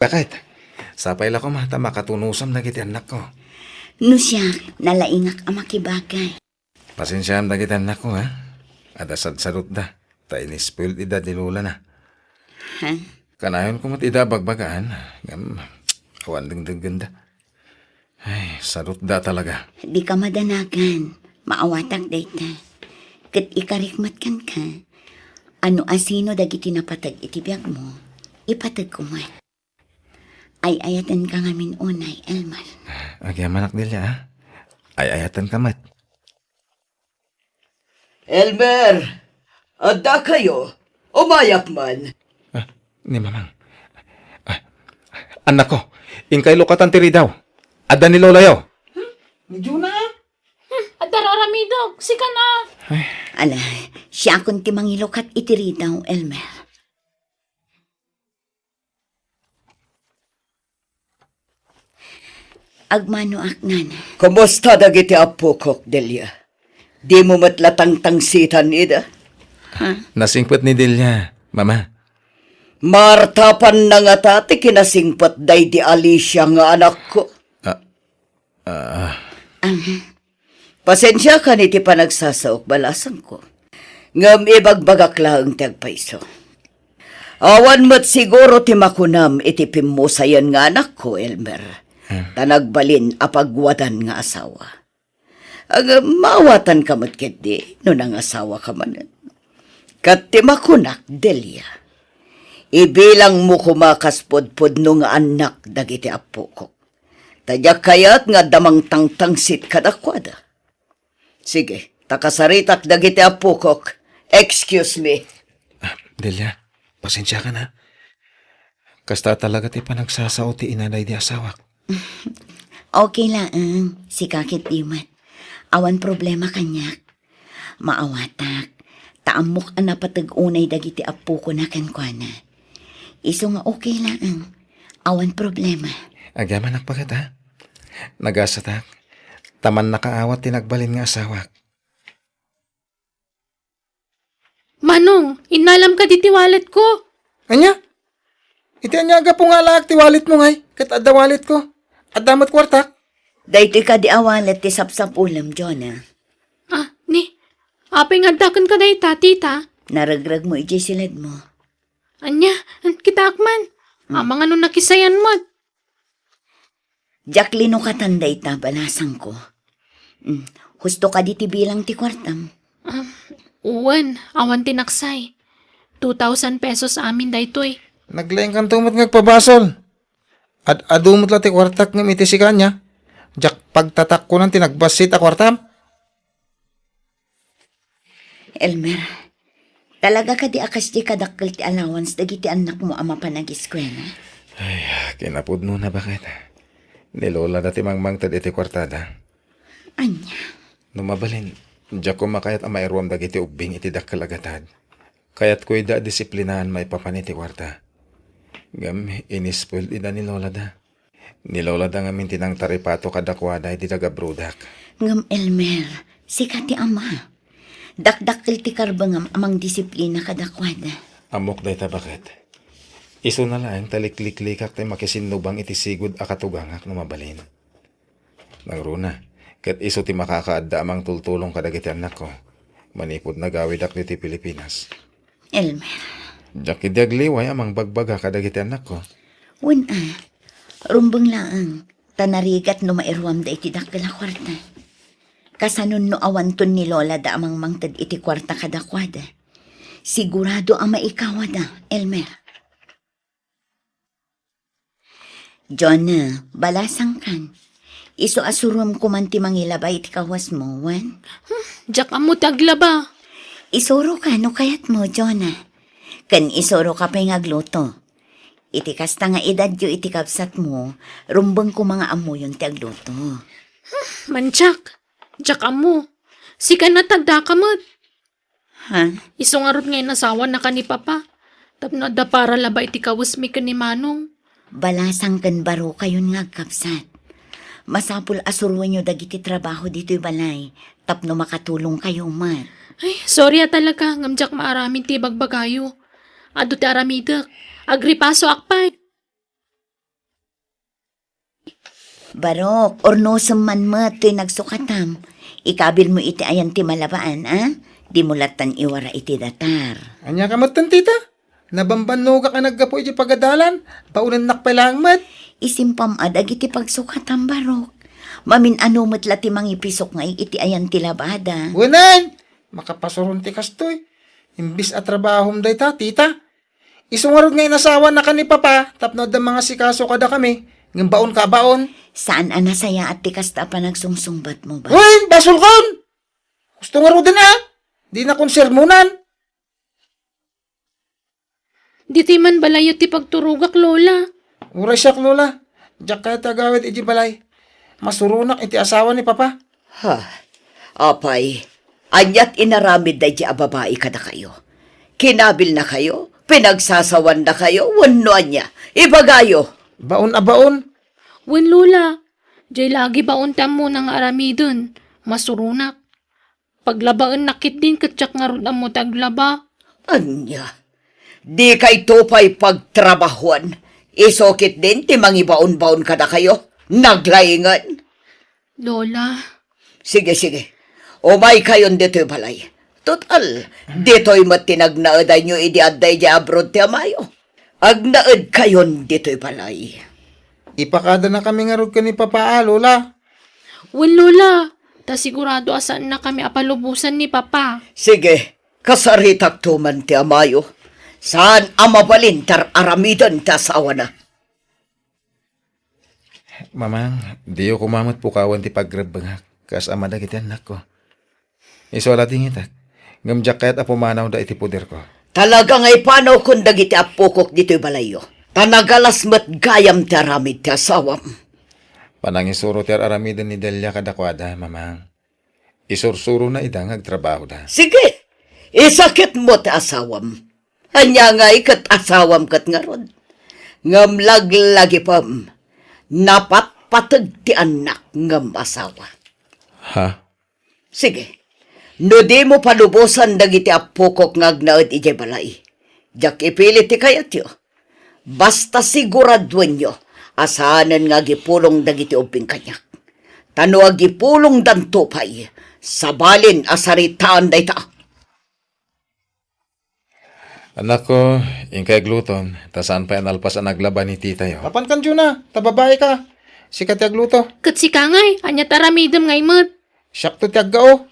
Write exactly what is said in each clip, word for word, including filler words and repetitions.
Bakit? Sapay la koma ta makatunosam dagiti annakko. No siak, nalaingak a makibagay. Pasensiaam dagiti annakko, ha? Adda sadsadutda, ta inispoiled ida ni lolana. Ha? Kanayon koma ti ida bagbagaan, ngem awan dengdengngenda. Ay, sadutda talaga. Dika madanagan. Maawatak dayta. Ket ikarik met kenka, a no asino dagiti napateg iti biagmo, ipateg koma. Ay-ayatenka ngamin unay, Elmer. Agyamanak, Delia, a? Ay-ayatenka met. Elmer, adda kayo? Umayak man. Ah, ni Mamang. Ah, annakko, inkay lukatan ti ridaw. Adda ni Lolayo. Ni Juna? Hmm, adda raramidog. Sika na. Ay. Ala, siakon ti mangilukat iti ridaw, Elmer. Agmanoak, nana. Kumusta dagiti appokok, Delia? Dimo met la tangtangsitan ida? Ha? Nasingpet ni Delia, Mama. Martapan na ngata ti kinasingpet daydi Alicia nga anakko. Ah, ah. Aha. Pasensiakan iti panagsasaok, balasangko. Ngem ibagbagak laeng ti agpayso. Awan met siguro ti makunam iti pimmusayan nga anakko, Elmer. Hmm. Ta nagbalin a pagwadan nga asawa. Ngem maawatanka met ketdi no nangasawaka manen. Ket ti makunak, Delia, ibilangmo koma kas pudpudno nga annak dagiti appokok. Ta diak kayat nga adda mangtangtangsit kadakuada. Sige, ta kasaritak dagiti appokok. Excuse me. Ah, Delia, pasensiakan, ha. Kasta talaga ti panagsasao ti ina daydi asawak. Okay laeng, sika ketdi met. Awan problema kaniak. Maawatak, ta ammok a napateg unay dagiti appokona kenkuana. Isu nga okay laeng, awan problema. Agyamanak paket, ha? Nagasatak, ta mannakaawat ti nagbalin nga asawak. Manong, innalam kadi ti walletko? Ania? Iti ania a gapu nga alaak ti walletmo ngay, ket adda walletko? Adda met kuartak? Daytoy kadi a wallet ti sapsapulem, Jonah. Ah, ni, apay nga adda kenka dayta, tita? Naregregmo idiay siledmo. Ania, kitaak man. Hmm. Amangan no nakisayan met. Diak linukatan dayta, balasangko. Hmm, husto kadi ti bilang ti kuartam? Ah, wen, awan ti naksay. Two thousand pesos amin daytoy. Naglaingkanto met nga agpabasol. Ad-adu met la ti kuartak ngem iti sika ania, diak pagtatakkonan ti nagbassit a kuartam. Elmer, talaga kadi a kasdi kadakkel ti allowance dagiti annakmo a mapan agiskuela? Ay, kinapudnona, baket. Ni Lolada ti mangmangted iti kuartada. Ania? No mabalin, diak koma kayat a mairuam dagiti ubbing iti dakkel a gatad. Kayatko ida a disiplinaan maipapan iti kuarta. Ngem inispoiled ida ni Lolada. Ni Lolada ngamin ti nangtaripato kadakuada idi nagabrodak. Ngem Elmer, sika ti ama. Dakdakkel ti karbengam a mangdisiplina kadakuada. Ammok dayta, baket. Isuna laeng ta likliklikak ti makisinnubang iti sigud a katugangak no mabalin. Nangruna, ket isu ti makakaadda a mangtultulong kadagiti annakko manipud nagawidak ditoy Pilipinas. Elmer. Diak idi agliway a mangbagbaga kadagiti annakko. Wen a, rumbeng laeng, ta narigat no mairuamda iti dakkel a kuarta. Kasanon no awanton ni Lolada a mangmangted iti kuarta kadakuada? Sigurado a maikawada, Elmer. Jonah, balasangkan. Isu a surom koman ti mangilaba iti kawasmo, wen? Hmm, diak ammo ti aglaba. Isuroka no kayatmo, Jonah. Ken isuroka pay nga agluto. Iti kasta nga edadyo iti kabsatmo, rumbeng koma nga ammoyon ti agluto. Hmm, mandiak. Diak ammo. Sika nataddaka met. Ha? Isu ngarud nga inasawanaka ni Papa, tapno adda para labaw iti kawesmi ken ni Manong. Balasang ken barokayon nga agkabsat. Masapul a suroenyo dagiti trabaho ditoy balay tapno makatulongkayo met. Ay, sorry a talaga, ngem diak maaramid ti ibagbagayo. Adu ti aramidek. Agripasoak pay. Barok, urnosem man met toy nagsukatam. Ikabilmo iti ayan ti malabaan, a? Dimo lattan iwara iti datar. Ania ka metten, tita? Nabambannogak a naggapu iti pagadalan, baonennak pay laeng met. Isimpam a dagiti pagsukatam, Barok. Mamin-ano met la ti mangipisok nga iti ayan ti labada. Wen, makapasuron ti kastoy. Imbis a trabahom dayta, tita. Isu ngarud nga inasawanaka ni Papa tapno adda mangasikaso kadakami, ngem baonka a baon. Saan a nasayaat ti kasta a panagsungsungbatmo, Barok. Wen, basolkon! Gusto ngaruden a, dinakon sermonan. Ditoy man balayyo ti pagturogak, Lola. Uray siak, Lola. Diak kayat ti agawid iti balay. Masuronak iti asawa ni Papa. Ha? Apay, aniat inaramid daydi a babai kadakayo? Kinabilnakayo? Pinagsasawannakayo? Wenno ania? Ibagayo! Baon a baon. Wen, Lola. Diay lagi baon ti ammona nga aramiden. Masuronak. Paglabaennak ketdin ket diak ngarud ammo ti aglaba. Ania? Dikayto pay pagtrabahuan. Isu ketdin ti mangibaonbaon kadakayo. Naglaingen. Lola. Sige, sige. Umaykayon ditoy balay. Total, ditoy met ti nagnaedayyo idi adda idiay abroad ti amayo. Agnaedkayon ditoy balay. Ipakadanakami ngarud ken ni Papa a, Lola. Wen, Lola. Ta sigurado a saannakami a palubosan ni Papa. Sige, kasaritakto man ti amayo. Saan a mabalin ti ar-aramiden ti asawana. Mamang, diyo koma met pukawen ti pagrebbengak, kas ama dagiti annakko. Isu a ladingitak, ngem diak kayat a pumanawda iti poderko. Talaga nga ipanawkon dagiti appokok ditoy balayyo, ta nagalas met gayam ti aramid ti asawam. Panangisuro ti ar-aramiden ni Delia kadakuada, Mamang. Isursurona ida nga agtrabahoda. Sige, isakitmo ti asawam. Ania ngay ket asawam ket ngarud? Ngem laglagipem, napatpateg ti annak ngem asawa. Ha? Sige, no dimo palubosan dagiti appokok nga agnaed idiay balay, diak ipilit ti kayatyo. Basta siguraduenyo a saanen nga agipulong dagiti ubbing kaniak. Ta no agipulongdanto pay, sabalin a saritaan dayta. Annakko, inkay agluton, ta saan pay a nalpas a naglaba ni titayo. Apan kan Juna, ta babai ka. Sika ti agluto. Ket sika ngay, ania ti aramidem ngay met? Siakto ti aggao.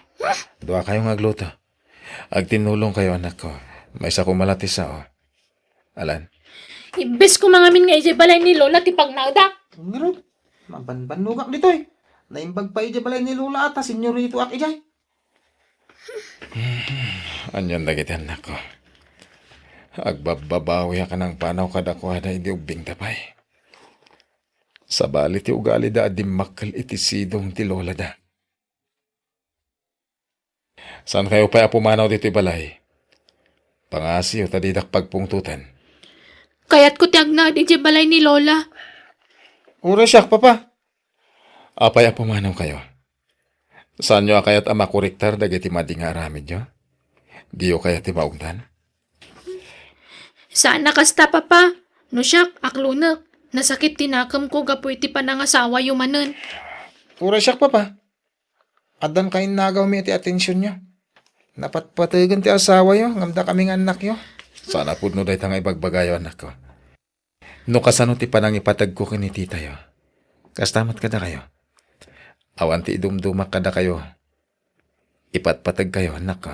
Duakayo nga agluto. Agtinnulongkayo, annakko. Maysa koma la ti sao. Alan. Imbes ko mangamin nga idiay balay ni Lola ti pagnaedak. Ngarud, mabanbannogak ditoy. Naimbag pay idiay balay ni Lola a ta senyoritoak idiay. Anian dagiti annakko? Agbabbabawiak a nangpanaw kadakuada idi ubbingda pay. Sabali ti ugalida a dimmakkel iti sidong ti lolada. Saankayo pay a pumanaw ditoy balay? Pangngasiyo ta didak pagpungtotan. Kayatko ti agnaed idiay balay ni Lola. Uray siak, Papa. Apay a pumanawkayo? Saanyo a kayat a makoriktar dagiti madi nga aramidyo? Diyo kayat ti maungtan? Saan a kasta, Papa. No siak, aklonek. Nasakit ti nakemko gapu iti panangasawayo manen. Uray siak, Papa. Addan kainnagawmi iti atensionyo. Napatpategen ti asawayo, ngem dakami nga annakyo. Saan a pudno dayta nga ibagbagayo, annakko. No kasano ti panangipategko ken ni titayo, kasta met kadakayo. Awan ti idumdumak kadakayo. Ipatpategkayo, annakko.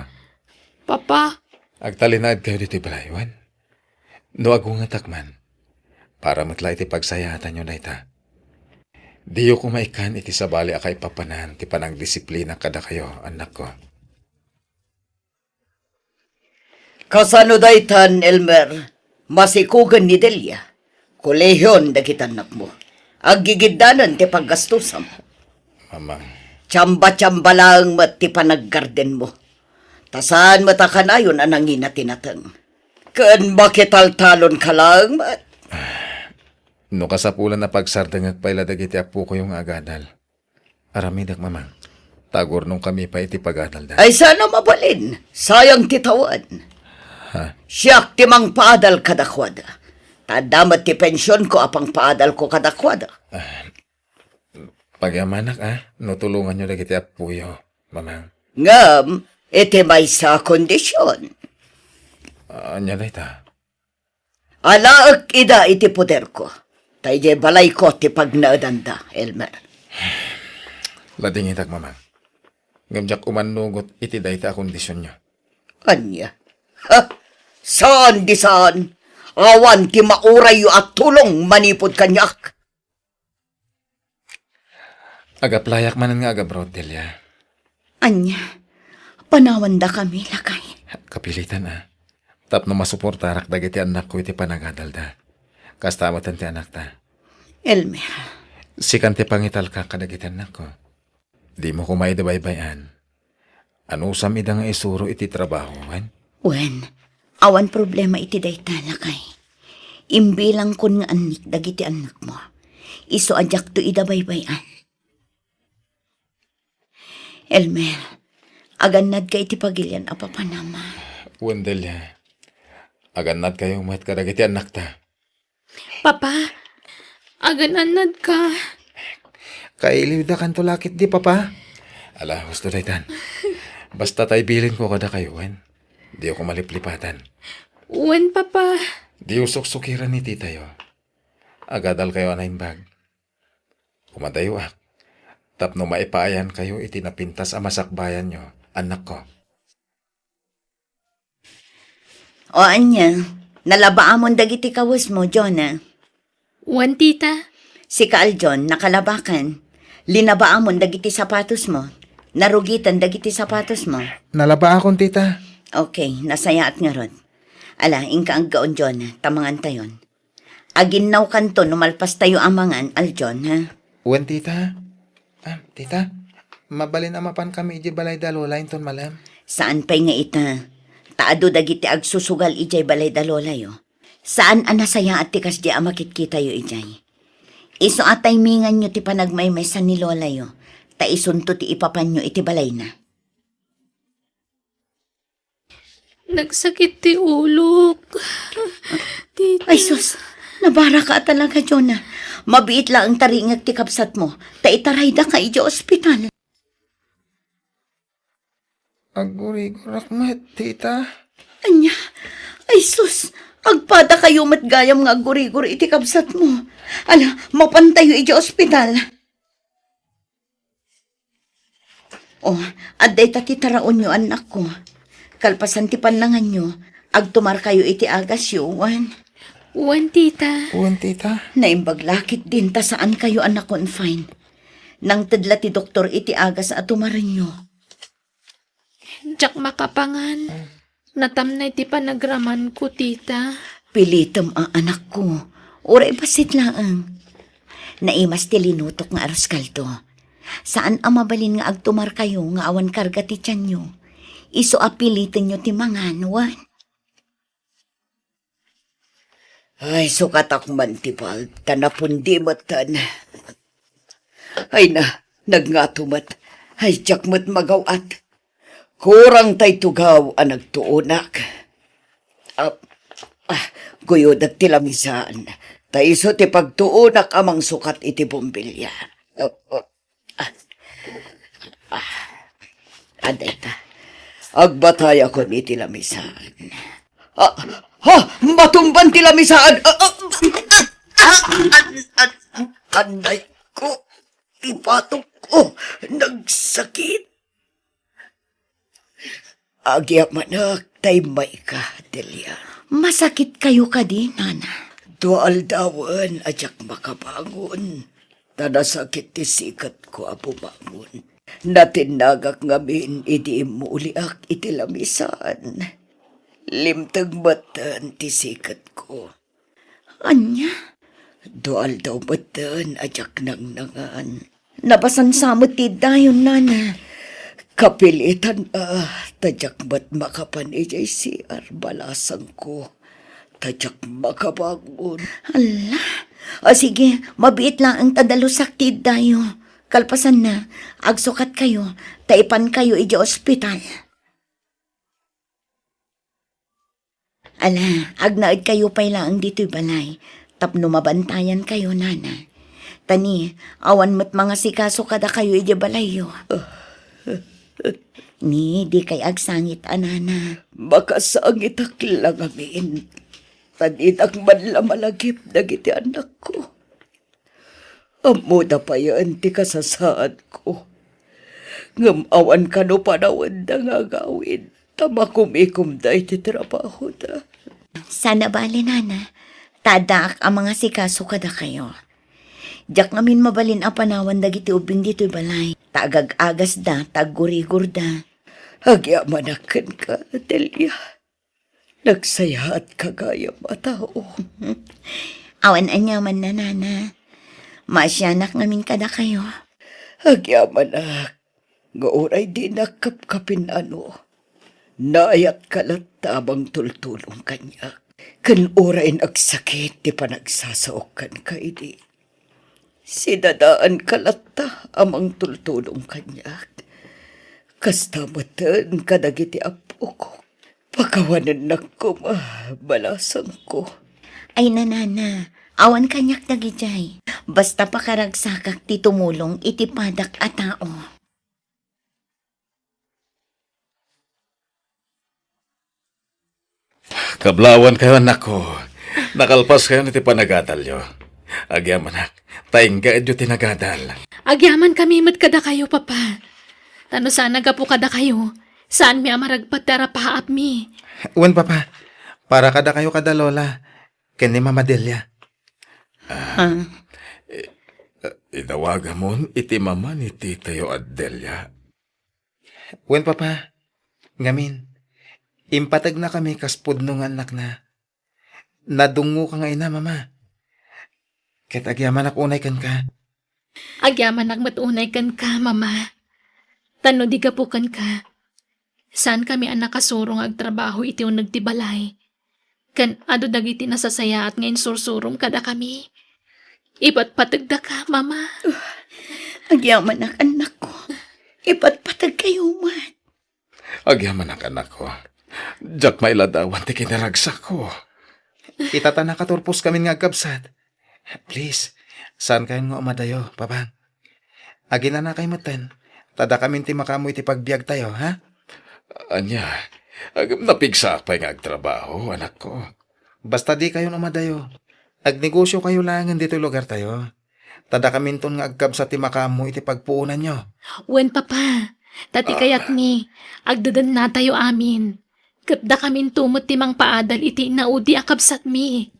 Papa. Agtalinaedkayo ditoy balay, wen? No agungetak man, para met la iti pagsayaatanyo dayta. Diyo koma ikkan iti sabali a kaipapanan ti panangdisiplina kadakayo, annakko. Kasano daytan, Elmer? Masikogen ni Delia. Kolehion dagiti annakmo. Aggigiddanen ti paggastusam. Mamang. Tsamba-tsamba laeng met ti panaggardenmo. Ta saan met a kanayon a nangina ti nateng. Ken makitaltalonka laeng met. No kasapulan a pagsardengek pay la dagiti appokoyo nga agadal. Aramidek, Mamang. Ta agurnongkami pay iti pagadalda. Ay, saan a mabalin? Sayang ti tawen. Ha? Siak ti mangpaadal kadakuada. Ta adda met ti pensionko a pangpaadalko kadakuada. Ah, Agyamanak, a, no tulonganyo dagiti appoyo, Mamang. Ngem, iti maysa a kondision. Ania dayta? Alaek ida iti poderko. Ta idiay balayko ti pagnaedanda, Elmer. Ladingitak, Mamang. Ngem diak umannugot iti dayta a kondisionyo. Ania? Ha? Saan di saan? Awan ti maurayyo a tulong manipud kaniak. Agaplayak manen nga agabroad, Delia. Ania, panawandakami, lakay. Kapilitan, a. Tapno masuportarak dagiti annakko iti panagadalda. Kasta met ti anakta. Elmer. Sikan ti pangitalka kadagiti annakko. Dimo koma ida baybay-an. Anusam ida nga isuro iti trabaho, wen? Wen, awan problema iti dayta, lakay. Imbilangkon nga annik dagiti annakmo. Isu a diakto ida baybay-an. Elmer, agannadka iti pagilian a papanam. Wen, Delia. Agannadkayo met kadagiti annakta. Papa, agan-annadka. Kailiwda kanto lakit di, Papa. Ala, husto daytan. Basta tay bilinko kadakayo, wen? Diyo ko maliplipatan. Wen, Papa. Diyo suksukiran ni titayo. Agadalkayo a naimbag. Kumadayoak. Tapno maipaayankayo iti napintas a masakbayanyo, annakko. O ania, nalabaamon dagiti kawesmo, Jonah? Wen, tita. Sika, Aljon, nakalabakan. Linabaamon dagiti sapatosmo. Narugitan dagiti sapatosmo. Nalabaakon, tita. Okay, nasayaat ngarud. Ala, inka aggaon, Jonah, ta mangantayon. Aginnawkanto no malpastayo a mangan, Aljon, ha? Wen, tita. Ah, tita, mabalin a mapankami idiay balay da Lola inton malem? Saan pay nga ita, ta adu dagiti agsusugal idiay balay da Lolayo. Saan a nasayaat ti kasdi a makitkitayo idiay. Isu a timinganyo ti panagmaymaysa ni Lolayo, ta isunto ti ipapanyo iti balayna. Nagsakit ti ulok. Tita. Ay, sus! Nabaraka a talaga, Jonah. Mabiit laeng taringek ti kabsatmo, ta itaraydaka idiay ospital. Aggurigorak met, tita. Ania? Ay, sus! Agpadakayo met gayam nga aggurigor iti kabsatmo. Ala, mapantayo idiay ospital. O, adda ita ti taraonyo, annakko. Kalpasan ti pannanganyo, agtumarkayo iti agasyo, wen? Wen, tita. Wen, tita. Naimbag lakit din ta saankayo a na-confine. Nangted la ti doktor iti agas a tumarenyo. Diak makapangan. Natamnay ti panagramanko, tita. Pilitem a, anakko. Uray bassit laeng. Naimas ti linutok nga arroz caldo. Saan a mabalin nga agtumarkayo nga awan karga ti tianyo. Isu a pilitenyo ti mangan, wen? Ay, sukatak man ti bulb, ta napundi metten. Ay na, nagngato met. Ay, diak met magaw-at. Kurang tay tugaw a nagtuonak. Ah, ah, guyodek ti lamisaan. Ta isu ti pagtuonak a mangsukat iti bombilya. Ah, ah. Ah, ah. Adda ita. Agbatayakon iti lamisaan. Ah, ha! Matumban ti lamisaan! Ah, ah, ah, ah, ah, anay ko. Ipatok ko. Nagsakit. Agyamanak, tay mayka, Delia. Masakit kayo kadi, nana? Dua aldawen a diak makabangon. Ta nasakit ti siketko a bumangon. Natinnagak ngamin idi immuliak iti lamisaan. Limteg metten ti siketko. Ania? Dua aldaw metten a diak nangnangan. Nabasan sa met ti dayon, nana. Kapilitan a, ta diak met makapan idiay C R, balasangko. Ta diak makabangon. Ala, o sige, mabiit laeng ta dalusak ti iddayo. Kalpasanna, agsukatkayo, ta ipankayo idiay ospital. Ala, agnaedkayo pay laeng ditoy balay, tapno mabantayankayo, nana. Ta ni, awan met mangasikaso kadakayo idiay balayyo. Ni, dikay agsangit a nana. Makasangitak la ngamin. Ta dinak man la malagip dagiti annakko. Ammoda payen ti kasasaadko. Ngem awan kano panawenda nga agawid, ta makumikomda iti trabahoda. Saan a bale, nana, ta addaak a mangasikaso kadakayo. Diak ngamin mabalin a panawan dagiti ubbing ditoy balay, ta agag-agasda, ta aggurigorda. Agyamanak kenka, Delia. Nagsayaatka gayam a tao. Awan aniamanna, nana. Maasianak ngamin kadakayo. Agyamanak, nga uray dinak kapkapin-ano, naayatka latta a mangtultulong kaniak. Ken uray agsakit ti panagsasaok kenka idi, sidadaanka latta a mangtultulong kaniak. Kasta metten kadagiti appokok. Pakawanennak koma balasangko. Ay, nanana, awan kaniak dagidiay. Basta pakaragsakak ti tumulong iti padak a tao. Kablawankayo, annakko. Nakalpaskayon iti panagadalyo. Agyamanak, ta inggaedyo ti nagadal. Agyamankami met kadakayo, Papa. Ta no saan a gapu kadakayo, saanmi a maragpat ti arapaapmi. Wen, Papa, para kadakayo kada Lola, ken ni Mama Delia. Ah. Idawagamon iti mama ni titayo a Delia. Wen, Papa. Ngamin, impategnakami kas pudno nga annakna. Nadungngoka nga ina, Mama. Ket agyamanak unay kenka. Agyamanak met unay kenka, Mama. Ta no di gapu kenka, saankami a nakasuro nga agtrabaho iti uneg ti balay. Ken adu dagiti nasasayaat nga insursurom kadakami. Ipatpategdaka, Mama. Agyamanak, annakko. Ipatpategkayo met. Agyamanak, annakko. Diak mailadawan ti kinaragsakko. Ita ta nakaturposkamin nga agkabsat. Please, saankayon nga umadayo, Papa. Aginanakayo metten, ta dakamin ti makaammo iti pagbiagtayo, ha? Ania, agem napigsaak pay nga agtrabaho, anakko. Basta dikayon umadayo. Agnegosiokayo laengen ditoy lugartayo. Ta dakaminton nga agkabsat ti makaammo iti pagpuonanyo. Wen, Papa, ta ti Ah. kayatmi, agdedennatayo amin. Ket dakaminto met ti mangpaadal iti inaudi a kabsatmi.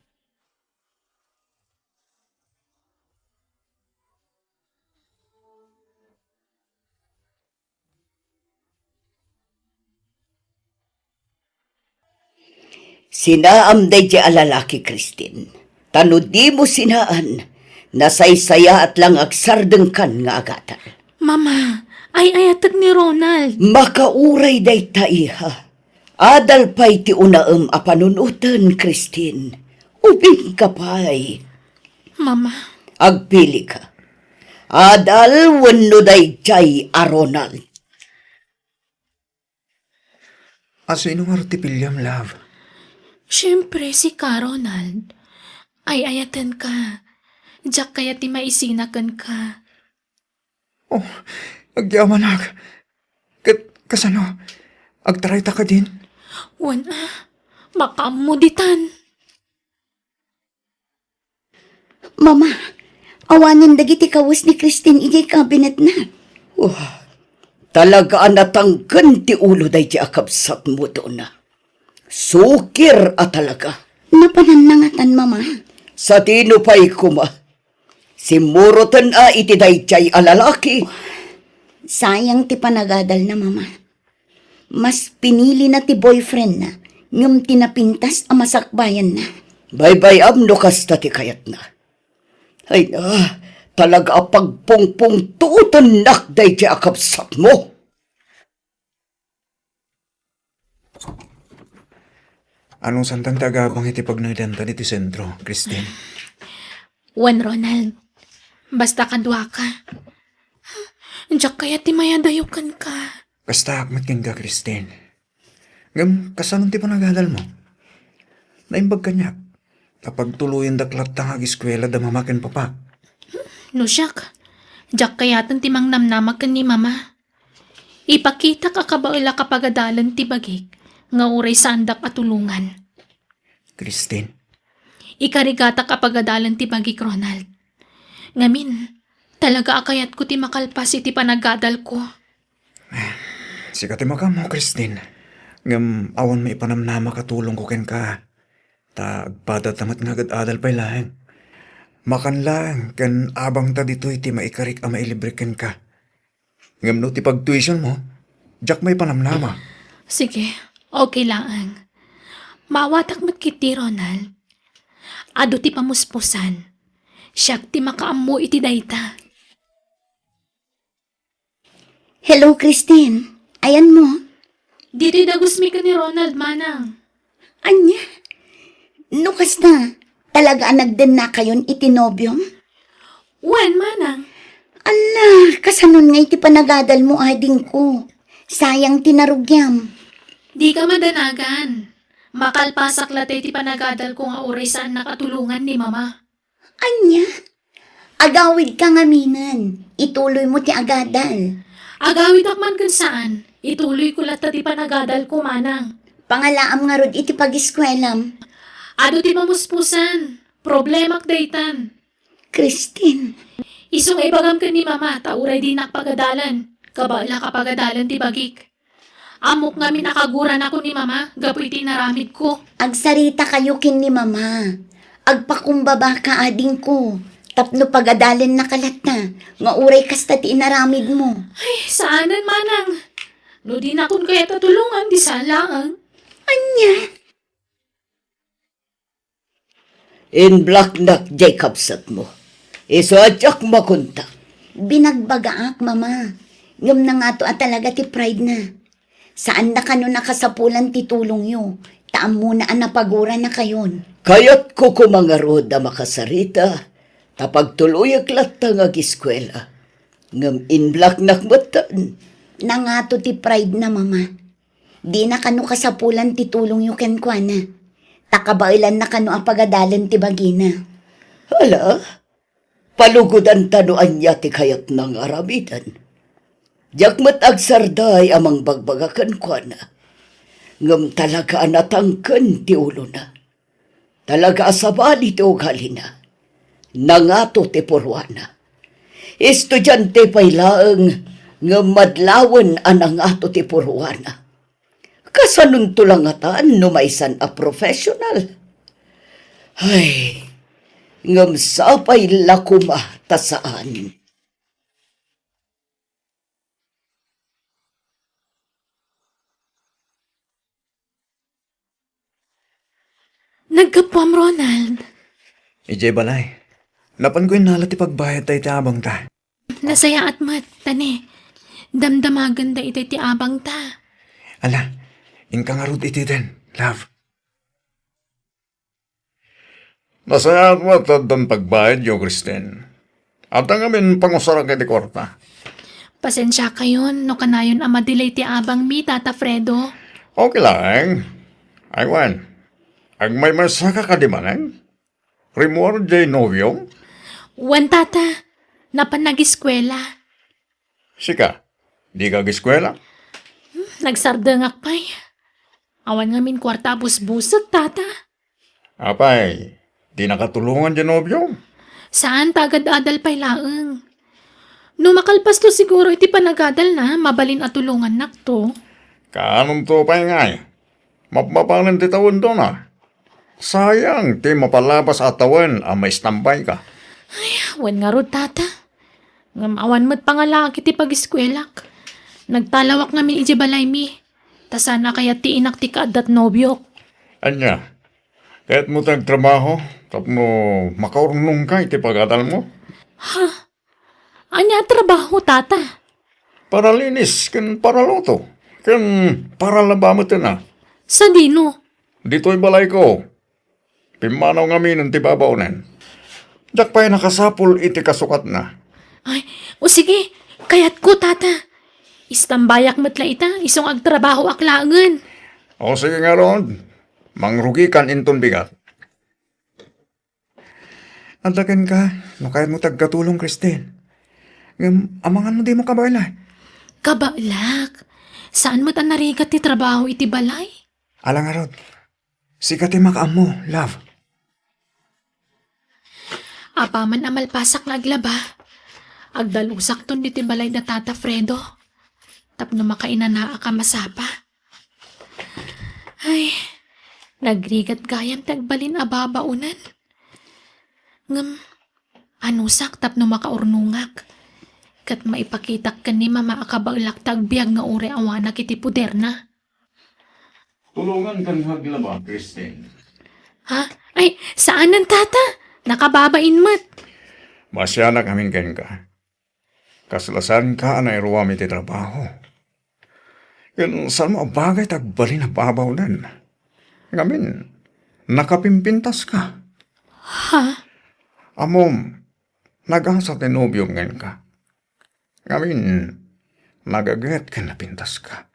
Sinaam daydiay a lalaki, Christine. Ta no dimo sinaan, nasaysayaat la nga agsardengkan nga agadal. Mama, ay-ayatek ni Ronald. Makauray dayta, iha. Adal pay ti unaem a panunoten, Christine. Ubingka pay. Mama. Agpilika. Adal wenno daydiay a Ronald? Asino ngarud ti piliam, love? Siempre, sika, Ronald. Ay-ayatenka. Diak kayat ti maisina kenka. Oh, agyamanak. Ket kasano? Agtarayta kadin? Wen a, makaammo ditan. Mama, awanen dagiti kawes ni Christine idiay kabinetna. Wah, talaga a natangken ti ulo daydiay a kabsatmo, Dona. Sukir a talaga. Napananna ngatan, Mama. Sadino pay koma? Simmuroten a iti daydiay a lalaki. Sayang ti panagadalna, Mama. Mas pinilina ti boyfriendna, ngem ti napintas a masakbayanna. Baybay-am no kasta ti kayatna. Ay na, talaga a pagpungpungtuotennak daydiay a kabsatmo. Anong santan ti agabang iti pagngedantan iti sentro, Christine? Wen, Ronald, basta kaduaka. Diak kayat ti mayadayo kenka. Kastaak met kenka, Christine. Ngem, kasano ti panagadalmo? Naimbag kaniak ta pagtuloyendak latta nga ageskuela da mama ken papak. No siak, diak kayaten ti mangnamnama ken ni Mama. Ipakitak a kabaelak a pagadalen ti bagik nga uray saandak a tulongan. Christine. Ikarigatak a pagadalen ti bagik, Ronald. Ngamin, talaga a kayatko ti makalpas iti panagadalko. Sika ti makaammo, Christine. Ngem awan maipanamnamak a tulongko kenka. Ta agpadata met nga agad-adal pay laeng. Makan laeng ken abangta ditoy ti maikarik a mailibre kenka. Ngem no ti pagtuitionmo, diak maipanamnama. Sige, okay laeng. Maawatak met ketdi, Ronald. Adu ti pamuspusan. Siak ti makaammo iti dayta. Hello, Christine. Ayanmo? Ditoy dagusmi ken ni Ronald, manang. Ania? No kasta, talaga a nagdennakayon iti nobiom? Wen, manang. Ala, kasanon nga iti panagadalmo, adingko? Sayang ti narugiam. Dika madanagan. Makalpasak latta iti panagadalko nga uray saannak a tulongan ni Mama. Ania? Agawidka ngaminen, ituloymo ti agadal. Agawidak man ken saan, ituloyko latta ti panagadalko, manang. Pangalaam ngarud iti pagiskuelam. Adu ti pamuspusan, problemak daytan. Christine. Isu nga ibagam ken ni Mama ta uray dinak pagadalen, kabaelak a pagadalen ti bagik. Ammok ngamin a kaguranakon ni Mama gapu iti inaramidko. Agsaritakayo ken ni Mama. Agpakumbabaka, adingko, tapno pagadalennaka latta nga uray kasta ti inaramidmo. Ay, saanen, manang. No dinakon kayat a tulongan, di saan laeng. Ania? Inblaknak diay kabsatmo. Isu a diak makontak. Binagbagaak, Mama. Ngem nangato a talaga ti pride na. Saanna kano nakasapulan ti tulongyo, ta ammona a napaguranakayon. Kayatko koma ngarud a makasarita, ta pagtuloyek latta nga agiskuela. Ngem inblaknak metten. Nangato ti pride na, Mama. Dina kano kasapulan ti tulongyo kenkuana. Ta kabaelanna kano a pagadalen ti bagina. Hala, palugudanta no ania ti kayatna nga aramiden. Diak met agsarday a mangbagbaga kenkuana. Ngem talaga a natangken ti ulona. Talaga a sabali ti ugalina. Nangato ti purwana. Estudiante pay laeng ngem madlawen a nangato ti purwana. Kasanonto la ngatan no maysan a professional? Ay, ngem sapay la koma ta saan. Naggapuam, Ronald. Idiay balay. Napanko innala ti pagbayad ta iti abangta. Nasayaat met, ta ne, damdamagen dayta iti abangta. Ala, inka ngarud iti den, love. Nasayaat met ta addan pagbayadyo, Christine. Adda ngamin pangusarak iti kuarta. Pasensiakayon no kanayon a madelay ti abangmi, Tata Fredo. Okay laeng. Ay, wen. Agmaymaysaka kadi manen? Rimmuar diay nobiom? Wen, Tata. Napan nagiskuela. Sika, dika agiskuela? Hmm, nagsardengak pay. Awan ngamin kuarta a busbusek, Tata. Apay, di nakatulongan diay nobiom? Saan, ta agad-adal pay laeng. No makalpasto siguro iti panagadalna, mabalin a tulongannakto. Kaanonto pay ngay? Mapmapanen ti tawenton a. Sayang ti mapalabas a tawen a maistambayka. Ay, wen ngarud, Tata. Ngem awan met pangalaak iti pagiskuelak. Nagtalawak ngamin idiay balaymi. Ta saan a kayat ti inak ti kaaddat nobiok. Ania, kayatmo ti agtrabaho tapno makaurnongka iti pagadalmo? Ha? Ania a trabaho, Tata? Paralinis ken paraluto ken paralaba met a. Sadino? Ditoy balayko. Pimmanaw ngaminen ti babaonen. Diak pay nakasapul iti kasukatna. Ay, o sige, kayatko, Tata. Istambayak met la ita, isu nga agtrabahoak laengen. O sige ngarud, mangrugikan inton bigat. Adda kenka, no kayatmo ti agkatulong, Christine. Ngem, amangan no dimo kabaela. Kabaelak. Saan met a narigat ti trabaho iti balay? Ala ngarud. Sika ti makaammo, love. Apaman a malpasak nga aglaba, agdalusakton ditoy balay da Tata Fredo. Tapno makainanaak a masapa. Ay, nagrigat gayam ti agbalin a babaonan. Ngem, anusak tapno makaurnongak? Ket maipakitak ken ni Mama a kabaelak ti agbiag nga uray awanak iti poderna. Tulongan kan nga aglaba, Christine. Ha? Ay, saanen, Tata. Nakababain met. Maasianak amin kenka. Kasla saanka a nairuam iti trabaho. Ken saan mo a bagay ti agbalin a babaonan. Ngamin, nakapimpintaska. Ha? Ammom, nagasa ti nobiom kenka. Ngamin, nagaget ken napintaska.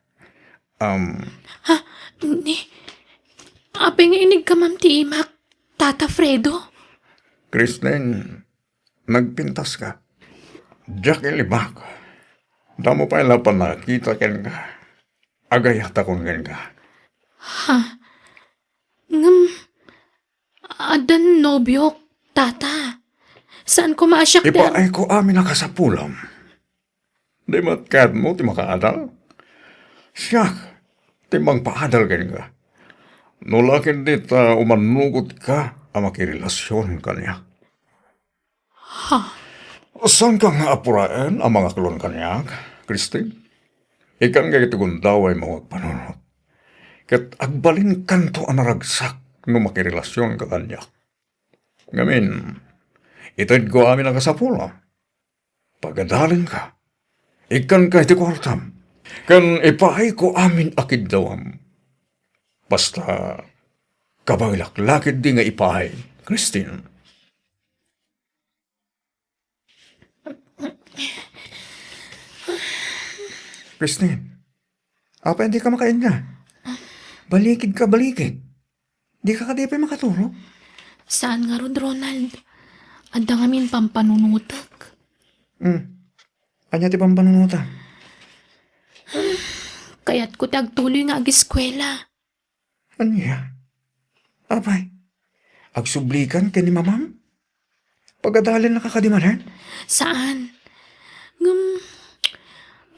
Um, Ha? Ni? Apay nga inigkamam ti imak, Tata Fredo? Christine, nagpintaska. Diak ilibak. Damo pay la pannakita kenka. Agayatakon kenka. Ha? Ngem, addan nobiok, Tata. Saan koma a siak ti ar- Ipaayko amin a kasapulam. Di met kayatmo ti makaadal? Siak ti mangpaadal kenka. No la ket di ta umannugotka a makirelasion kaniak. Ha? Saanka nga apuraen a mangaklon kaniak, Christine? Ikkan nga iti gundawaymo nga agpanunot. Ket agbalinkanto a naragsak no makirelasionka kaniak. Ngamin, itedko amin a kasapulam. Pagadalenka. Ikkanka iti kuartam. Ken ipaayko amin a kiddawam. Basta, kabaelak la ketdi nga ipaay, Christine. Christine, apay dika makainna? Balikidka, balikid. Dika kadi pay makatulog? Saan ngarud, Ronald. Adda ngamin pampanunotek. Hmm. Ania ti pampanunotem? Kayatko ti agtuloy nga ageskuela. Ania? Apay, agsublikan ken ni Mamam? Pagadalennaka kadi manen? Saan. Ngem,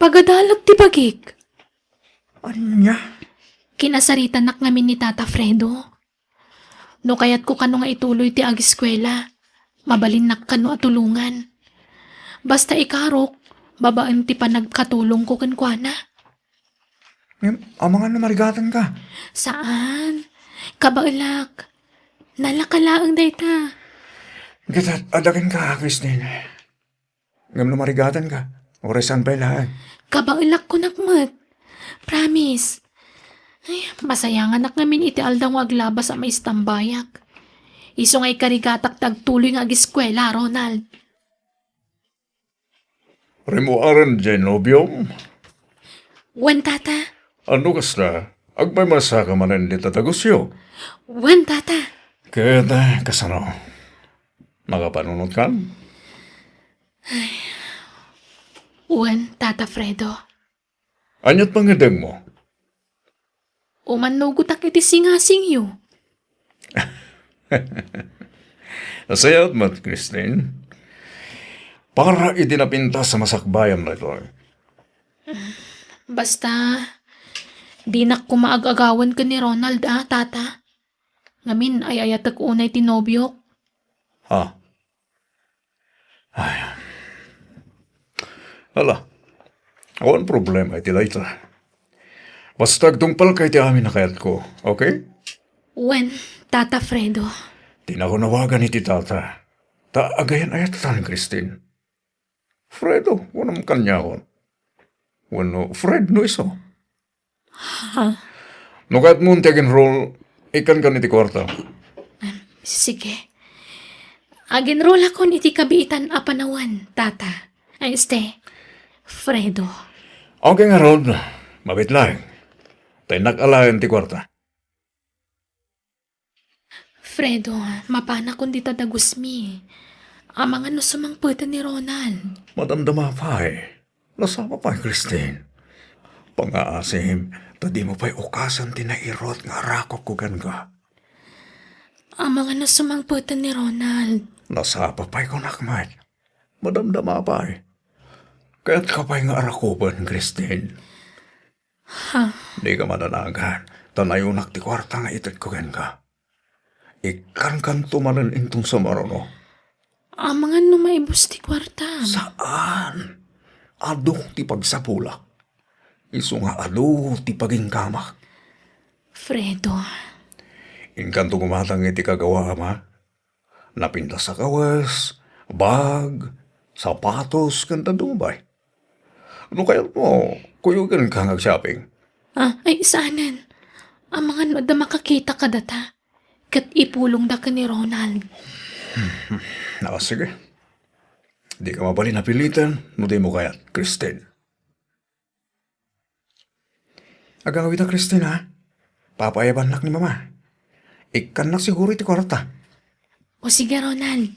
pagadalek ti bagik. Ania? Kinasaritanak ngamin ni Tata Fredo. No kayatko kano nga ituloy ti ageskuela, mabalinnak kano a tulongan. Basta ikarok, babaen ti panagkatulongko kenkuana. Ngem, amangan no marigatanka? Saan. Kabaelak. Nalaka laeng dayta. Ket adda kenka, Christine. Ngem no marigatanka, uray saan pay laeng. Kabaelak kunak met. Promise. Ay, masayanganak ngamin iti aldaw nga aglabas a maistambayak. Isu nga ikarigatak ti agtuloy nga ageskuela, Ronald. Rimmuaren diay nobiom? Wen, Tata. Ano kasta? Agmaymaysaka manen dita dagusyo? Wen, Tata. Ket, eh, kasano? Makapanunotkan? Wen, Tata Fredo. Aniat pangedengmo? Umannugotak iti singasingyo. Nasayaat met, Christine. Para iti napintas a masakbayam daytoy. Basta, dinak koma ag-agawen ken ni Ronald, a, Tata. Ngamin, ay-ayatek unay ti nobiok. Ha? Ay. Ala, awan problema iti dayta. Basta agtungpalka iti amin a kayatko, okay? Wen, Tata Fredo. Dinak nawagan iti tata. Ta agayan-ayatan, Christine. Fredo, kunam kaniakon. Wenno Fred no isu. Ha? No kayatmo ti agenrol, ikkankan iti kuarta. Sige. Agenrolakon iti kabiitan a panawen, Tata. Ay, este, Fredo. Okay ngarud, mabiit laeng. Ta innak alaen ti kuarta. Fredo, mapanakon dita dagusmi. Amangan no sumangpeten ni Ronald. Madamdama pay. Nasapa pay, Christine. Pangngaasim, ta dimo pay ukasen ti nairut nga arakupko kenka. Amangan no sumangpeten ni Ronald. Nasapa pay kunak met. Madamdama pay. Kayatka pay nga arakupen, Christine. Ha? Dika madanagan, ta nayonak ti kuarta nga itedko kenka. Ikkankanto manen inton sumaruno. Amangan no maibus ti kuartam. Saan? Adu ti pagsapulak. Isu nga adu ti paginggamak. Fredo. Inkanto gumatang iti kagawaam, a? Napintas a kawes, bag, sapatos, ken dadduma pay. No kayatmo, kuyogenka nga agshopping. Ah, ay, saanen. Amangan no adda makakita kadata. Ket ipulongda ken ni Ronald. Ah, sige. Dika mabalin a piliten no dimo kayat, Christine. Agawidka, Christine, ha? Papaayabannak ni Mama. Ikkannak siguro iti kuarta. O sige, Ronald.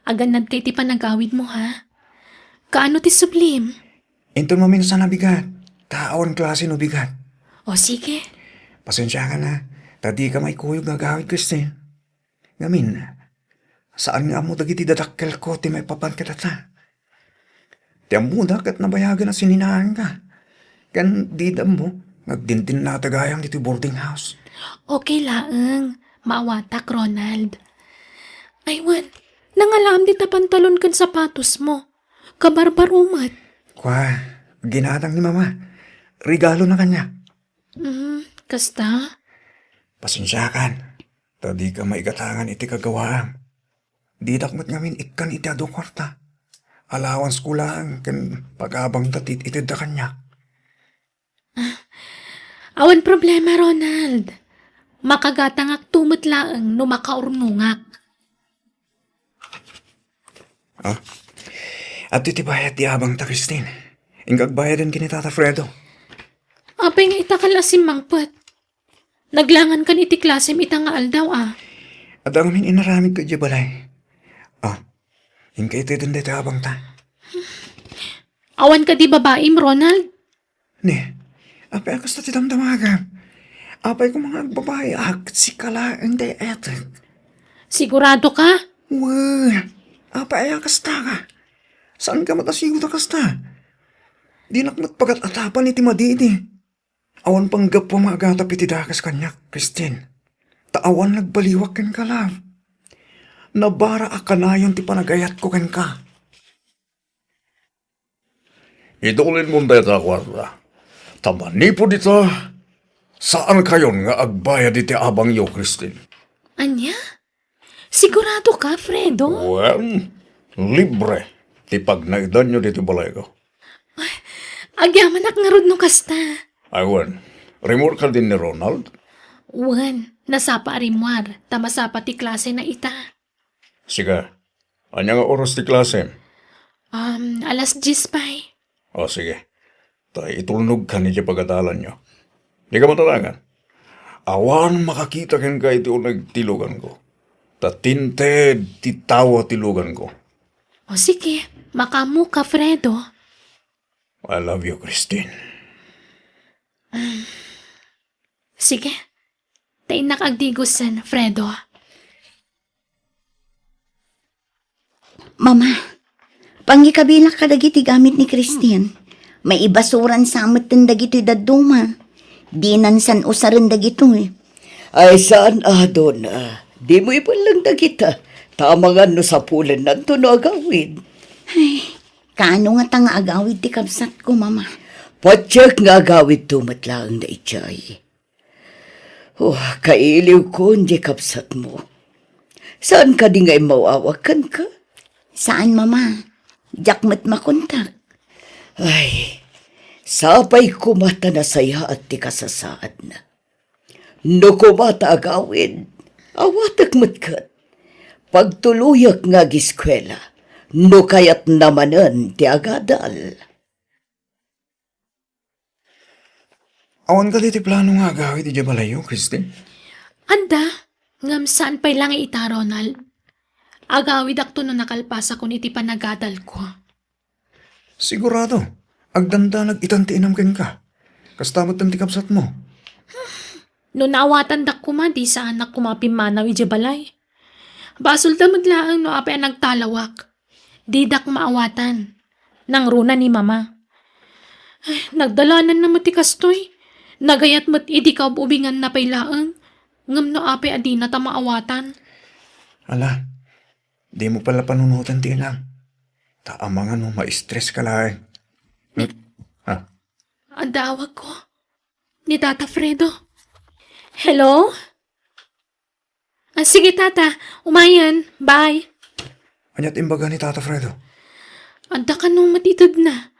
Agannadka iti panagawidmo, ha? Kaano ti sublim? Inton maminsan a bigat, ta awan klase no bigat. O sige. Pasensiakan, ha, ta dika maikuyog nga agawid, Christine. Ngamin, saan nga ammo dagiti dadakkelko ti maipapan kadata. Ti ammoda ket nabayagen a sininaanka. Ken dida ammo nga agdindinna ta gayam ditoy boarding house. Okay laeng. Maawatak, Ronald. Ay, wen, nangalaam dita pantalon ken sapatosmo. Kabarbaro met. Kua, ginatang ni Mama. Regalona kaniak. Mm, kasta? Pasensiakan, ta dika maigatangan iti kagawaam. Didak met ngamin ikkan iti adu a kuarta. Allowance ko laeng ken pagabangta ti itedda kaniak. Awan problema, Ronald. Makagatangakto met laeng no makaurnongak. Ah? Adtoy ti bayad ti abangta, Christine. Inka agbayaden ken ni Tata Fredo. Apay nga itakal a simmangpet? Naglangankan iti klasem ita nga aldaw, a. Adda ngamin inaramidko idiay balay. Ah, inka iteden daytoy abangta. Awan kadi babaim, Ronald? Ne, apay a kasta ti damdamagam? Apay koma nga agbabaiak, sika laeng ti etek. Sigurado ka? Wen, apay a kasta ka? Saan ka met a siguro ta kasta? Dinak met pagat-atapan iti madidi. Awan panggapuam nga agatap iti dakes kaniak, Christine. Ta awan nagbaliwak kenka, love. Nabara a kanayon ti panagayatko kenka. Itulinmon dayta a kuarta. Ta manipud ita, saankayon nga agbayad iti abangyo, Christine. Ania? Sigurado ka, Fredo? Wen, libre ti pagnaedanyo ditoy balayko. Ay, agyamanak ngarud no kasta. Ay, wen, rimmuar kadin ni Ronald? Wen, nasapa a rimmuar, ta masapa ti klasena ita. Sika, ania nga oras ti klasem? Um, alas dies pay. O, sige. Ta itulnogkan idiay pagadalanyo. Dika madanagan. Awan makakita kenka iti uneg ti luganko. Ta tinted ti tawa ti luganko. O, sige. Makaammoka, Fredo. I love you, Christine. Sige. Ta innak agdigosen, Fredo. Mama, pangikabilak kadagiti gamit ni Christine. Maibasuran sa metten dagitoy dadduma. Dinan san usaren dagitoy. Ay, saan a, Donna. Dimo ibelleng dagita. Ta amangan no sapulennanto no agawid. Ay, kaano ngata nga agawid ti kabsatko, Mama? Patiek nga agawidto met laeng daydiay. Oh, kailiwkon diay kabsatmo. Saan kadi nga immaw-awag kenka? Saan, Mama. Diak met makontak. Ay, sapay koma ta nasayaat ti kasasaadna. No koma ta agawid, awatek met ket. Pagtuloyek nga agiskuela, no kayatna manen ti agadal. Awan kadi ti plano nga agawid idiay balayyo, Christine? Adda, Ngem saan pay la nga ita, Ronald. Agawidakto no nakalpasakon iti panagadalko. Sigurado, agdandanag itan ti inam kenka. Kasta met ti kabsatmo. No naawatandak koma, di saanak koma pimmanaw idiay balay. Basolda met laeng no apay a nagtalawak. Didak maawatan. Nangruna ni Mama. Ay, nagdalananna met ti kastoy. Nagayat met idi kaub-ubinganna pay laeng. Ngem no apay a dinata maawatan. Ala, dimo pay la panunoten ti inam. Ta amangan no ma-stress ka laeng. Hmm? Ah. Adda awagko. Ni Tata Fredo. Hello? Ah, sige, Tata. Umayen. Bye. Ania ti imbaga ni Tata Fredo? Adda kano matitedna.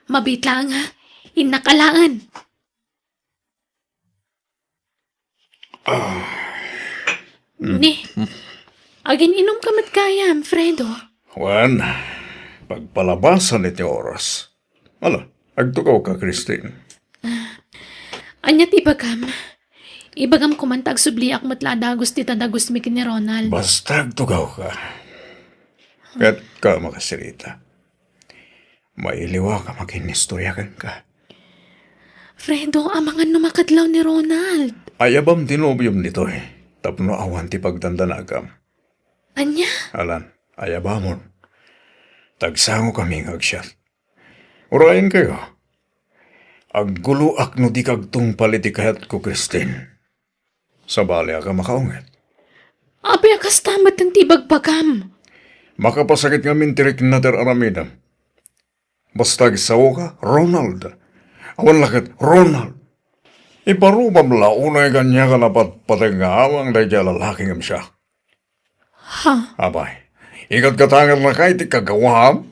Mabiit laeng, ha? Innak alaen. Ah. Ni, agin-inom ka met gayam, Fredo. Wen, pagpalabasan iti oras. Ala, agtugaw ka, Christine. Ah, ania ti ibagam? Ibagam koman ta agsubliak met la a dagus ti tadagusmi ken ni Ronald. Basta agtugaw ka. Ket ka makasirita. Mailiwak a makinistorya kenka. Fredo, amangan no makadlaw ni Ronald. Ayabam ti nobiom ditoy, tapno awan ti pagdandanagam. Ania? Alan, ayabamon. Tagsangokami nga agsiat. Urayenkayo. Agguloak no dika agtungpal iti kayatko, Christine. Sabali a ka makaunget. Apay a kasta met ti ibagbagam? Makapasakit ngamin ti rikna ti ar-aramidem. Basta agsaoka, Ronald. Awan la ket Ronald. Iparubam la unay kaniak a napatpateg nga amang daydiay a lalaki ngem siak. Ha? Apay, ikatkatangernak iti kagawaam?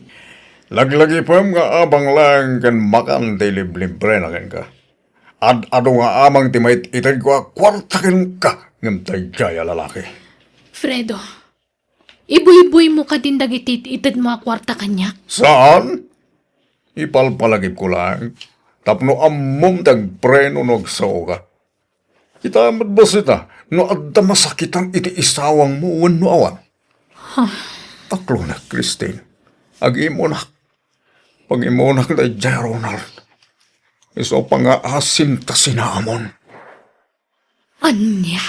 Laglagipem nga abang laeng ken makan ti liblibrena kenka. Ad-adu nga amang ti mait-itedko a kuarta kenka ngem daydiay a lalaki. Fredo, ibuyboymo kadin dagiti it-itedmo a kuarta kaniak? Saan? Ipalpalagipko laeng tapno ammom ti agpreno no agsaoka. Ita met bassit a no adda masakitam iti isawangmo wenno awan. Huh. Aklonek, Christine. Agimunak. Pagimunak daydiay a Ronald. Isu a pangngaasim ta sinaamon. Ania?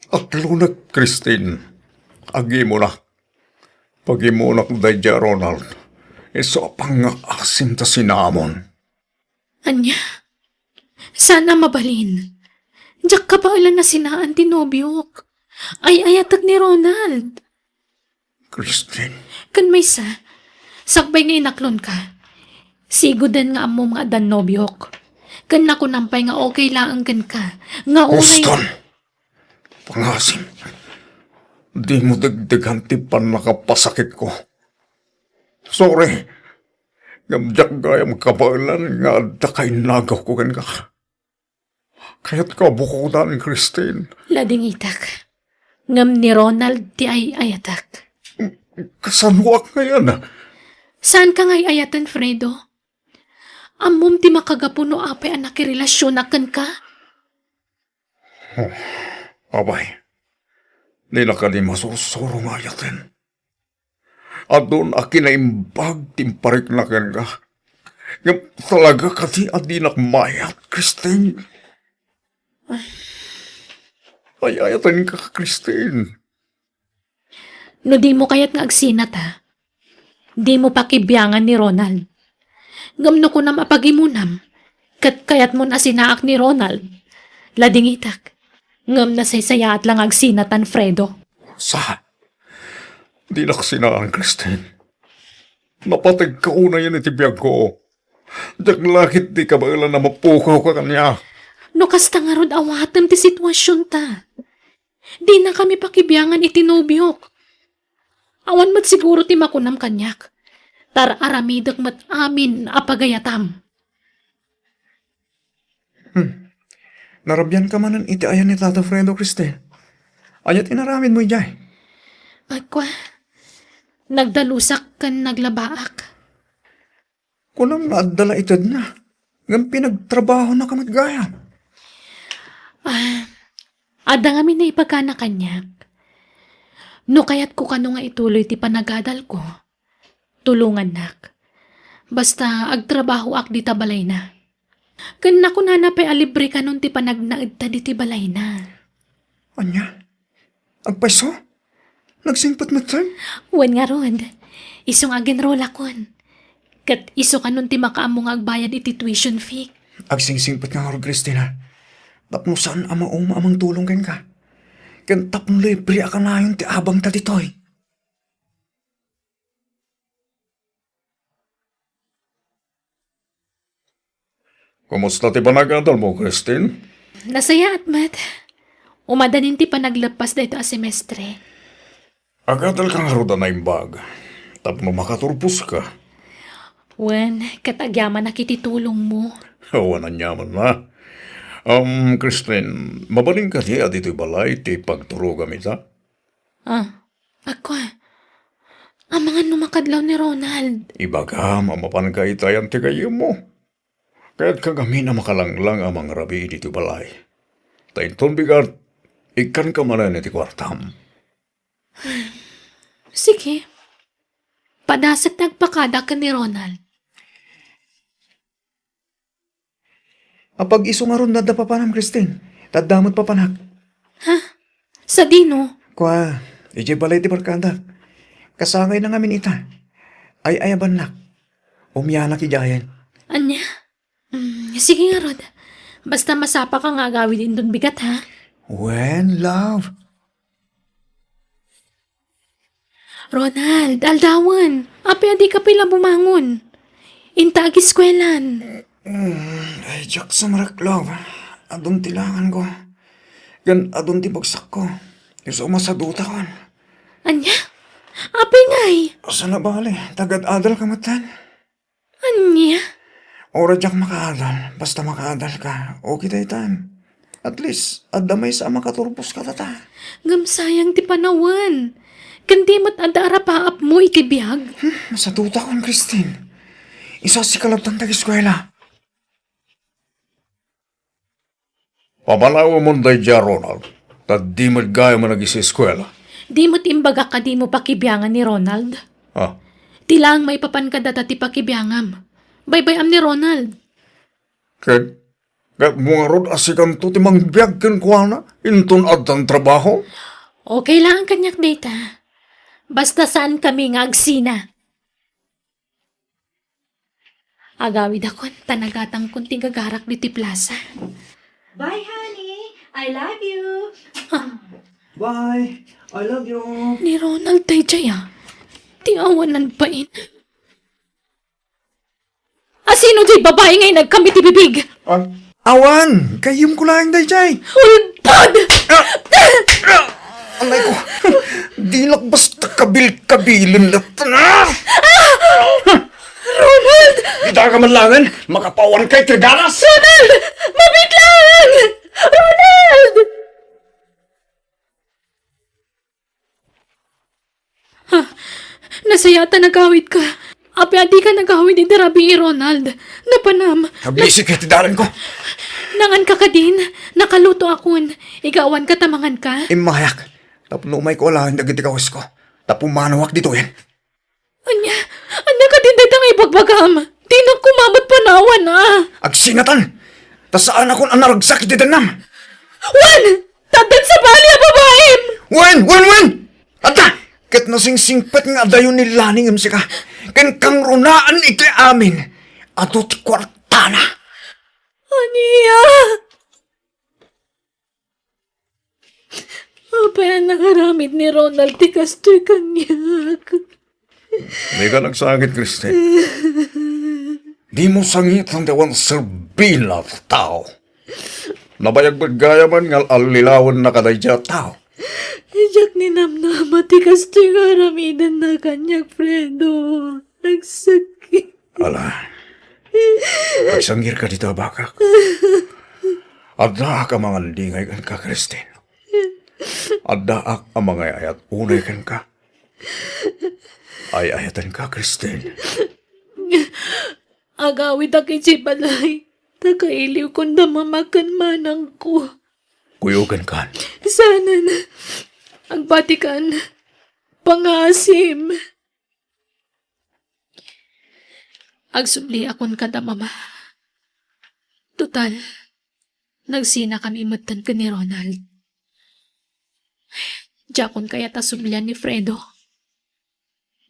Aklonek, Christine. Agimunak. Pagimunak daydiay a Ronald. Isu a pangngaasim ta sinaamon. Ania? Saan a mabalin. Diak kabaelan a sinaan ti nobiok. Ay-ayatek ni Ronald. Christine. Ken maysa, sakbay nga inaklonka, sigoden nga ammom nga addan nobiok. Ken nakunam pay nga okay laeng kenka, nga unay... Huston! Pangasim, dimo degdegan ti pannakapasakitko. Sorry, ngem diak gayam kabaelan nga adda kainagawko kenka. Kayatka a bukodan, Christine. Ladingitak. Ngem ni Ronald ti ay-ayatek. Kasanoak ngayen? Saanka nga ay-ayaten, Fredo. Ammom ti makagapu no apay a nakirelasionak kenka? Apay, dina kadi masursuro nga ayaten. Adun a kinaimbag ti imparikna kenka. Ngem talaga kadi a dinak mayat, Christine? Ay-ayatenka, Christine. No dimo kayat nga agsinat, ha, dimo pakibiangan ni Ronald. Ngem no kunam a pagimonam, ket kayatmon a sinaak ni Ronald, ladingitak. Ngem nasaysayaat la nga agsinatan, Fredo. Sa, dinak sinaan, Christine. Napategka unayen iti biagko. Diak la ketdi kabaelan a mapukawka kaniak. No kasta ngarud, awatem ti situasionta. Dinakami pakibiangan iti nobiok. Awan met siguro ti makunam kaniak. Tar-aramidek met amin a pagayatam. Hmm. Narabianka manen iti ayan ni Tata Fredo, Christine. Ania ti inaramidmo idiay? Ay, kua, nagdalusak ken naglabaak. Kunam nga adda la itedna, ngem pinagtrabahonaka met gayam. Ah, Adda ngamin naibagana kaniak. No kayatko kano nga ituloy ti panagadalko, tulongannak. Basta agtrabahoak dita balayna. Ken nakunana pay a libre kanon ti panagnaedta ditoy balayna. Ania? Agpayso? Nagsingpet metten? Wen ngarud, isu nga agenrolakon. Ket isu kanon ti makaammo nga agbayad iti tuition fee. Agsingsingpet nga ngarud, Christina. Tapno saan a mauma a mangtulong kenka. Ken tapno libre a kanayon ti abangta ditoy. Kumusta ti panagadalmo, Christine? Nasayaat met. Umadanin ti panagleppas daytoy a semestre. Agadalka ngarud a naimbag tapno makaturposka. Wen, ket agyamanak iti tulongmo. Awan aniamanna. Um, Christine, mabalin kadi a ditoy balay ti pagturogam ita? Ah, ako, amangan no makadlaw ni Ronald. Ibagam a mapanka ita yan ti gayyemmo. Kayatko ngamin a makalanglang a mangrabii ditoy balay. Ta inton bigat, ikkanka manen iti kuartam. Sige. Padasek ti agpakada ken ni Ronald. Apag-isu ngarud no adda papanam, Christine. Ta adda met papanak. Ha? Sadino? Kua, idiay balay ti barkadak. Kasangayna ngamin ita. Ay-ayabannak. Umianak idiayen. Ania? Mm, sige ngarud. Basta masapaka nga agawid inton bigat, ha? Wen, love. Ronald, aldawen. Apay a dika pay la bumangon? Inta agiskuelan. Mm, ay, diak sumrek, love. Adun ti langanko. Ken adun ti bagsakko. Isu masadutakon. Ania? Apay ngay? Saan a bale, tagad-adalka metten. Ania? Uray diak makaadal, basta makaadalka, okay daytan. At least, adda maysa a makaturpos kadata. Ngem sayang ti panawen. Ken di met adda arapaapmo iti biag. Hmm, masadutakon, Christine. Isasika latta ti agiskuela. Pamanawemon daydiay a Ronald, ta di met gayam a nagisiskuela. Di met imbagak a dimo pakibiangan ni Ronald? Ah. Ti laeng maipapan kadata ti pakibiangam. Baybay-am ni Ronald. Ket, ket mo ngarud a sikanto ti mangbiag kenkuana, inton addan trabaho? Okay laeng kaniak dayta. Basta saankami nga agsina. Agawidakon, ta nagatangkon ti gagarak ditoy plasa. Bye, honey. I love you. Ah. Bye. I love you. Ni Ronald daydiay, ah. Ti awanan pay. A sino diay babai nga inagkam iti bibig? Ah, awan, gayyemko laeng daydiay. Ulbod! Ah! Ah! Anay ko, dinak basta kabil-kabilen latta. Ah! Ronald! Ita ka man langen, makapawan kay triganas! Ronald! Mabitlang! Ronald! Ha? Nasayaat a nagawidka. Apay a dika nagawid iti rabii, Ronald? Napanam. Nabisi ket ti dalanko. Nanganka kadin? Nakalutoakon. Igawanka ta manganka? Immayak. Tapno umayko alaen dagiti kawesko. Ta pumanawak ditoyen. Ania? Ania kadin dayta nga ibagbagam? Dinak koma met panawan, a. Agsingatan! Ta saanakon a naragsak iti dennam. Wen! Taddan sabali a babaim! Wen! Wen! Wen! Adda! Ket nasingsingpet nga adayo ni Lani ngem sika. Ken kangrunaan iti amin. Adu ti kuartana. Ania? Apay a nangaramid ni Ronald ti kastoy kaniak? Dika nagsangit, Christine. Dimo sangiten ti awan serbina ti tao. Nabayag met gayamen nga al-allilawennaka daydiay a tao. Diak ninamnama ti kastoy nga aramidenna kaniak, Fredo. Agsakit. Ala, agsangirka dita, bakak. Addaak a mangandingay kenka, Christine. Addaak a mangay-ayat unay kenka. Ay-ayatenka, Christine. Agawidak idiay balay, ta kailiwkon da Mama ken Manangko. Kuyogenkan. Saanen. Agbatikan. Pangaasim. Agsubliakon kada mama. Total, nagsinakami metten ken ni Ronald. Diakon kayat a sublian ni Fredo.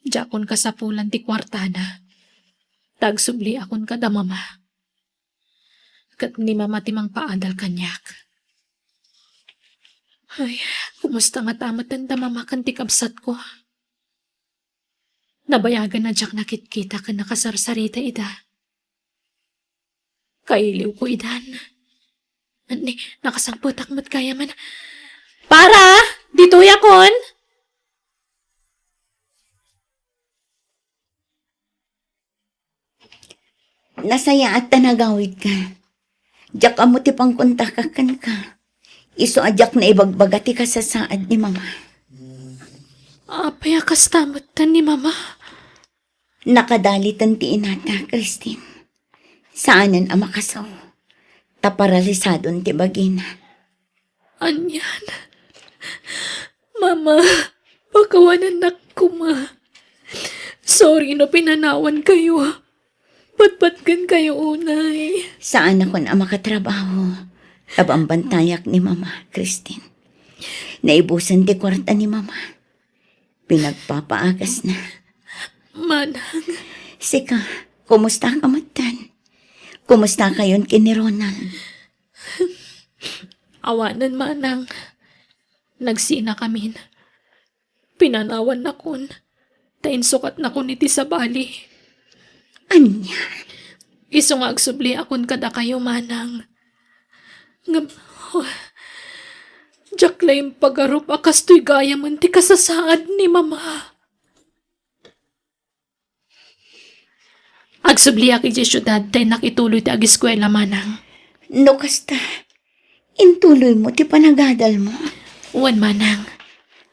Diakon kasapulan ti kuartana. Ta agsubliakon kada mama. Ket ni mama ti mangpaadal kaniak. Ay, kumusta ngata metten da mama ken ti kabsatko? Nabayagan a diak nakitkita ken nakasarsarita ida. Kailiwko idan. Ni, nakasangpetak met gayamen. Para! Ditoyakon! Nasayaat ta nagawidka. Diak ammo ti pangkontakak kenka. Isu a diak naibagbaga ti kasasaad ni mama. Apay a kasta metten ni mama? Nakadaliten ti inata, Christine. Saanen a makasaw. Ta paralisadon ti bagina. Anian? Mama, pakawanennak koma. Sorry no pinanawankayo. Patpatgenkayo unay. Saanakon a makatrabaho. Ta bambantayak ni mama, Christine. Naibusan ti kuarta ni mama. Pinagpapaagasna. Manang. Sika, kumusta ka metten? Kumusta kayon ken ni Ronald? Awanen, manang. Nagsinakamin. Pinanawannakon. Ta insukatnakon iti sabali. Ania? Isu nga agsubliakon kadakayo, manang. Ngem, oh, diak la impagarup a kastoy gayamen ti kasasaad ni mama. Agsubliak idiay siudad ta innak ituloy ti agiskuela, manang. No kasta, intuloymo ti panagadalmo? Wen, manang.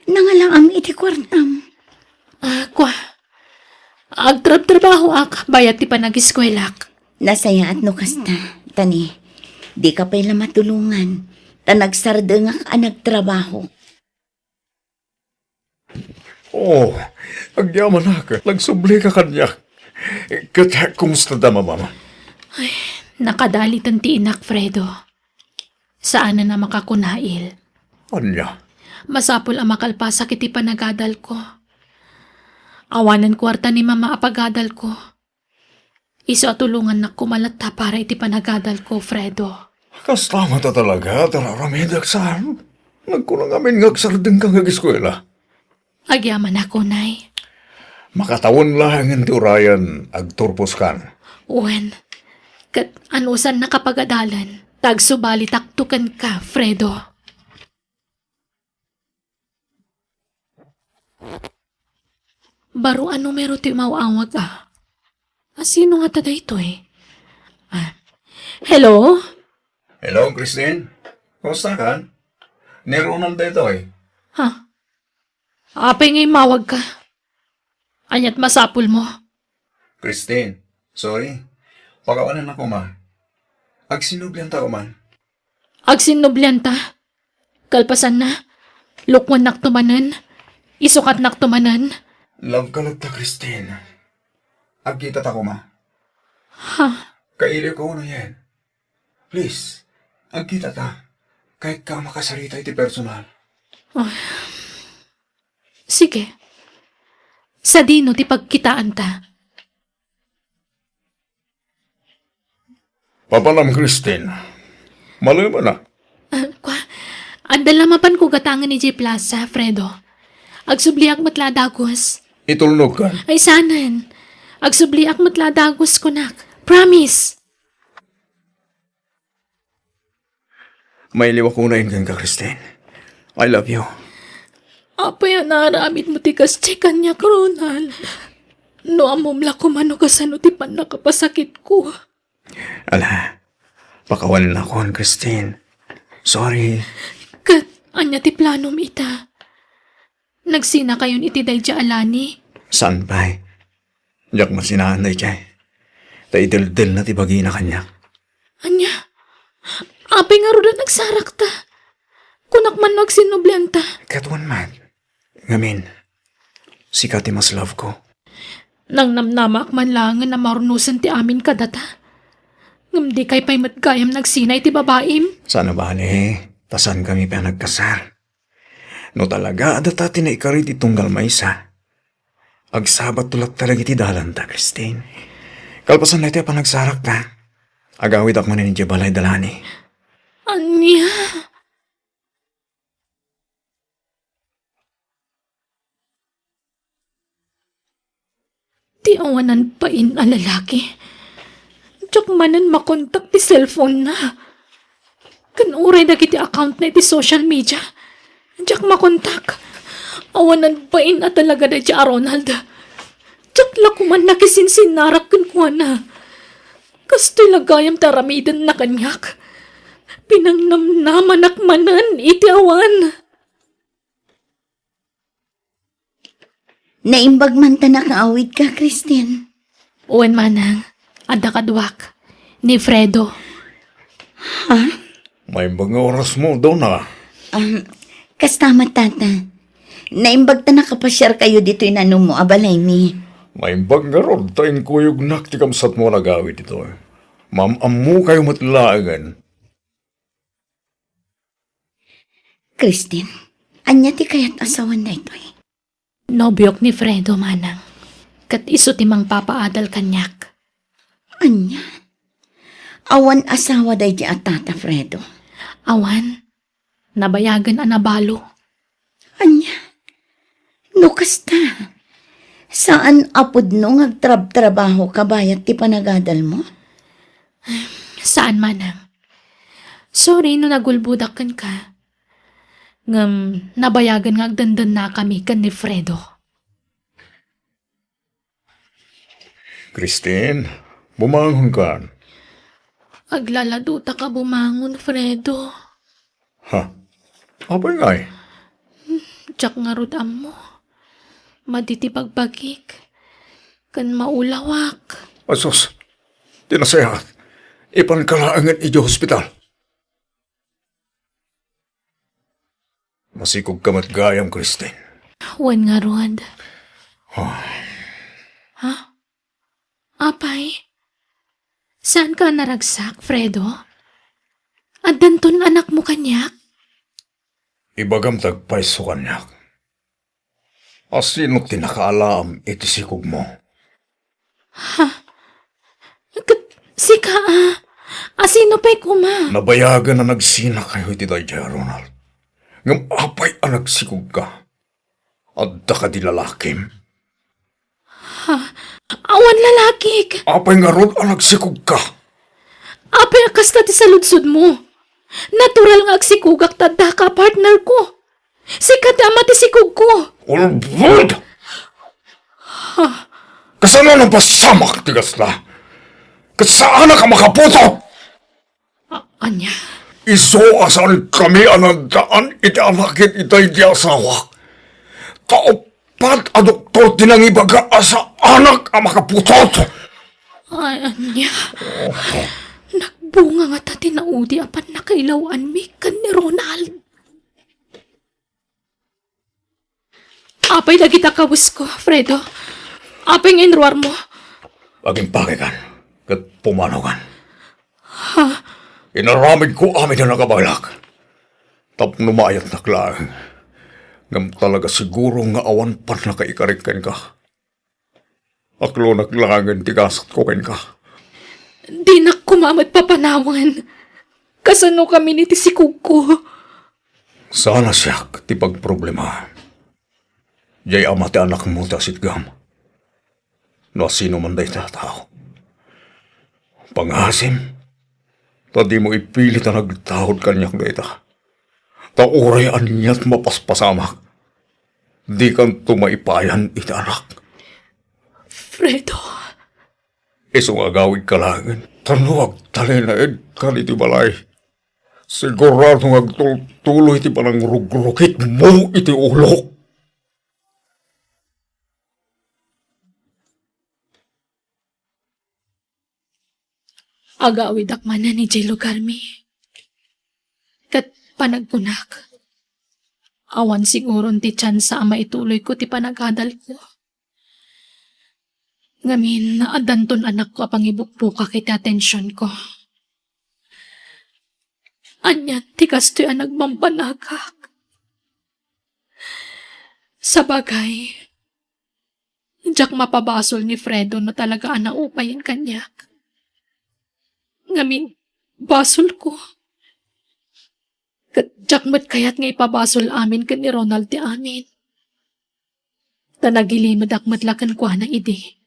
Nangalaam iti kuartam? Ah, kua. Agtrabtrabahoak bayat ti panagiskuelak. Nasayaat no kasta, ta ni, dika pay la matulongan, ta nagsardengak a nagtrabaho. Oh, agyamanak, nagsublika kaniak. Ket kumusta da mamam? Ay, nakadaliten ti inak, Fredo. Saanen a makakunail. Ania? Masapul a makalpasak iti panagadalko. Awanen kuarta ni mama a pagadalko. Isu a tulongannak koma latta para iti panagadalko, Fredo. Kasta met a talaga ti ar-aramidek saan? Nagkuna ngamin nga agsardengka nga agiskuela. Agyamanak unay. Makatawen laengen ti urayen agturposkan. Wen, ket anusannaka pagadalen, ta agsubalitakto kenka, Fredo. Baro a numero ti umaw-awag, a. A, sino ngata daytoy? Ah. Hello? Hello, Christine. Kumusta ka? Ni Ronald daytoy. Ha? Apay nga immawagka? Aniat masapulmo? Christine, sorry. Pakawanennaka koma. Agsinnublianta koma. Agsinnublianta? Kalpasanna, lukmennakto manen? Isukatnakto manen? Love ka latta, Christine. Agkitata koma. Ha? Kailiwka unayen. Please, agkitata. Kayatko a makasarita iti personal. Ah. Sige. Sadino ti pagkitaanta? Papanam, Christine. Malemen a. Ah, kua, adda la mapanko gatangen idiay plaza, Fredo. Agsubliak met la a dagus. Itulnogkan. Ay, saanen. Agsubliak met la a dagus, kunak. Promise. Mailiwak unayen kenka, Christine. I love you. Apay a naaramidmo ti kas-, ti kaniak, Ronald? No ammom la koma no kasano ti pannakapasakitko. Ala, pakawanennakon, Christine. Sorry. Ket ania ti planom ita? Nagsinakayon iti daydiay a lani? Saan pay? Diak masinaan daydiay. Ta ideldelna ti bagina kaniak. Ania? Apay ngarud a nagsarakta? Kunak man no agsinnublianta. Ket wen met. Ngamin, sika ti mas love ko. Nangnamnamaak man laengen a marunosen ti amin kadata. Ngem dikay pay met gayam nagsina iti babaim. Saan a bale, ta saankami pay a nagkasar. No talaga a data ti naikari ti tunggal maysa, agsabatto latta dagiti dalanta, Christine. Kalpasan daytoy a panagsarakta, agawidak manen idiay balay da Lani. Ania? Ti awanan bain a lalaki. Diak manen makontak ti cellphone-na. Ken uray dagiti account-na iti social media, diak makontak. Awanan bain a talaga daydi a Ronald. Diak la koman nakisinsinnarak kenkuana. Kastoy la gayam ti aramidenna kaniak. Pinangnamnamanak manen iti awan. Naimbag man ta nakaawidka, Christine. Wen, manang, adda kaduak, ni Fredo. Ha? Maimbag nga orasmo, Dona. Um, kasta met, Tata. Naimbag ta nakapasiarkayo ditoy nanummo a balaymi. Maimbag ngarud ta inkuyognak ti kabsatmo a nagawid ditoy. Maam-ammokayo met laengen. Christine, ania ti kayat a sawen daytoy? Nobiok ni Fredo, manang. Ket isu ti mangpapaadal kaniak. Ania? Awan asawa daydi a Tata Fredo? Awan. Nabayagen a nabalo. Ania? No kasta, saan a pudno nga agtrabtrabahoka bayat ti panagadalmo? Saan, manang. Sorry no nagulbodak kenka. Ngem nabayagen nga agdendennakami ken ni Fredo. Christine, bumangonkan. Aglaladutaka bumangon, Fredo. Ha? Apay ngay? Diak ngarud ammo. Madi ti bagbagik. Ken maulawak. Asus, ti nasayaat. Ipanka laengen idiay hospital. Masikogka met gayam, Christine. Wen ngarud. Ah. Ha? Apay? Saanka a naragsak, Fredo? Addanton anakmo kaniak? Ibagam ti agpayso kaniak. Asino ti nakaalaam iti sikogmo? Ha? Ket sika a? Asino pay koma? Nabayagen a nagsinakayo iti daydiay a Ronald. Ngem apay a nagsikogka? Adda kadi lalakim? Ha? Awan lalakik. Apay ngarud a nagsikogka? Apay a kasta ti saludsodmo? Natural nga agsikogak ta addaka a partner ko. Sika ti ama ti sikogko. Ulbod! Ha? Kasano napasamak ti kasta? Ket saanak a makaputot? A-, ania? Isu a saankami a naddaan iti anak iti daydi a asawak. Ta uppat a doktor ti nangibaga a saanak a makaputot. Ay, ania? Nagbunga ngata ti naudi a pannakailaw-anmi ken ni Ronald. Apay dagita kawesko, Fredo? Apay nga inruarmo? Agimpakikan ket pumanaw kan. Ha? Inaramidko amin a nakabaelak. Tapno maayatnak laeng. Ngem talaga siguro nga awan pannakaikarik kenka. Aklonak laengen ti gasatko kenka. Dinak koma met papanawen. Kasano kami ni ti sikogko? Saan a siak ti pagproblema. Diay ama ti anakmo ti asitgam. No asino man dayta a tao. Pangasim, ta dimo ipilit a nagtaud kaniak dayta. Ta uray aniat mapaspasamak, dikanto maipayan iti anak. Fredo. Isu nga agawidka laengen, ta no agtalinaedka iti balay, sigurado nga agtultuloy ti panangrugrukitmo iti ulok. Agawidak manen idiay lugarmi. Ket panagkunak, Awan siguron ti tsansa a maituloyko ti panagadalko. Ngamin, addanton anakko a pangibukbukak iti atensionko. Anian ti kastoy a nagbambanagak? Sabagay, diak mapabasol ni Fredo no talaga a naupayen kaniak. Ngamin, basolko. Ket diak met kayat nga ipabasol amin ken ni Ronald ti amin. Ta nagilimedak met la kenkuana idi.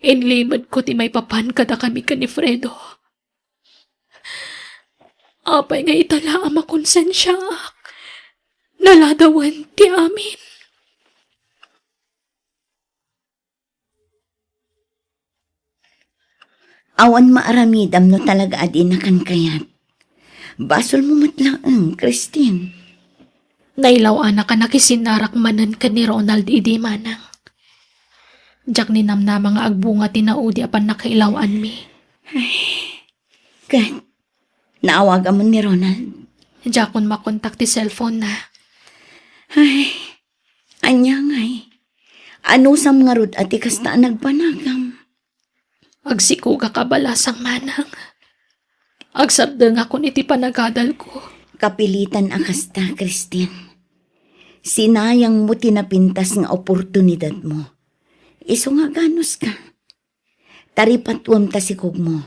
Inlimedko ti maipapan kadakami ken ni Fredo. Apay nga ita la a makonsensiaak? Naladawen ti amin. Awan maaramidam no talaga a dina kan kayat. Basolmo met laeng, Christine. Nailaw-anak a nakisinnarak manen ken ni Ronald idi, manang. Diak ninamnama nga agbunga ti naudi a pannakailaw-anmi. Ket, naawagamon ni Ronald? Diakon makontak ti cellphone na. Ay, ania ngay? Anusam ngarud a ti kasta a nagbanagam? Agsikogak a balasang, manang. Agsardengakon iti panagadalko. Kapilitan a kasta, Christine. Sinayangmo ti napintas nga oportunidadmo. Isu nga aganuska. Taripatuem ta sikogmo.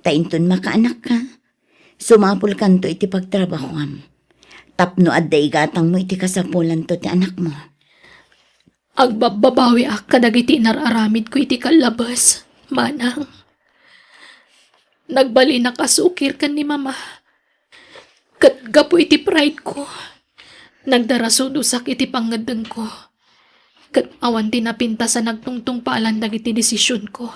Ta inton makaanakka, sumapulkanto iti pagtrabahoam. Tapno adda igatangmo iti kasapulanto ti anakmo. Agbabbabawiak kadagiti inar-aramidko iti kallabes, manang. Nagbalinak a sukir ken ni Mama. Ket gapu iti pride-ko, nagdarasudosak iti pangngeddengko. Ket awan ti napintas a nagtungtungpalan dagiti desisionko.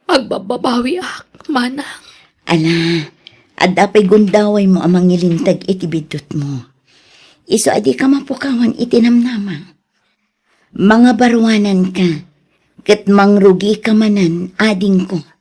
Agbabbabawiak, manang. Ala, adda pay gundawaymo a mangilinteg iti biddutmo. Isu a dika mapukawan iti namnama. Mangabaruananka, ket mangrugika manen, adingko.